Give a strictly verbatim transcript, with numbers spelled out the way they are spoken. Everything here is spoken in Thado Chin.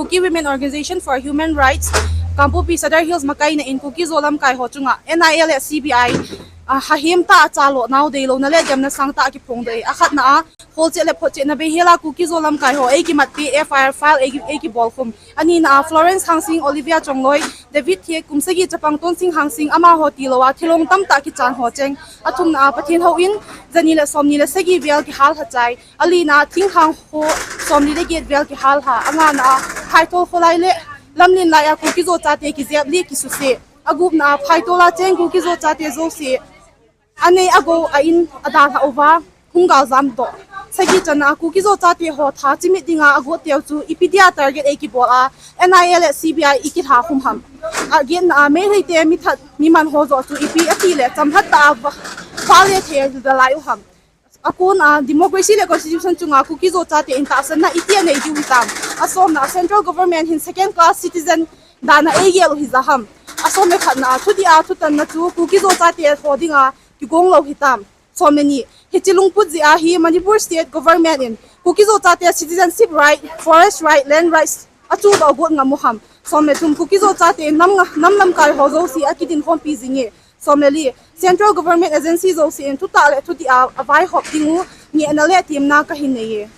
Kuki Women Organization for Human Rights, Kangpokpi Sadar Hills makaina in Kuki Zo lamkai ho chunga N I A le C B I, ah, hahem tah a chalo nau deilouna le demna sangtah kiphongdoh e. Akhatna a, kholcheh le photchehna beihela Kuki Zo lamkai ho eikimatpi, F I R file ei, eikibolkhum. Anina a, Florence Hangsing, Olivia Chongloi, David Thiek, kum sagi chapang Tonsing Hangsing, amaho tilouva thilong tamtah kichan ho cheng. Athumna a, Pathen houin jani le somni le sagi vel kihal lha chai. Alina a, thinghang ho somli le get vel kihal lha. Angana a, Phaitol kholai le Lamlen lai a Kuki Zo chate kijep le kisuse. Agupna a, Phaitol a cheng Kuki Zo chate jouse anei agou a in adalhah uva hung galjamdoh. Sagi channa a, Kuki Zo chate ho tha chimit dinga agot teu chu ipi dia target eikibol a, N I A le C B I ikilhakhum ham? Agetna a, Meiteite mithat miman ho joh chu ipi atile chamlhat tah a va, vale thei dalai u ham? Akona, democracy le constitution chunga Kuki Zo chate in tahsanna itia nei diu hitam? Asomna, central government hin second class citizen dana eigel u hija ham? Asom le khatna, thudih a thutanna chu Kuki Zo chate ho dinga kigong lou hitam? Som le ni, hiche lungput jeh a hi Manipur state government in Kuki Zo chate citizenship right, forest right, land rights achudoh agot ngam u ham? Som le thum, Kuki Zo chate nam, nam lamkai ho jouse akidinkhompi jinge. Som le li, central government agency jouse in thutah le thudih a avaihop dingu ngehna le temna kahin nei e.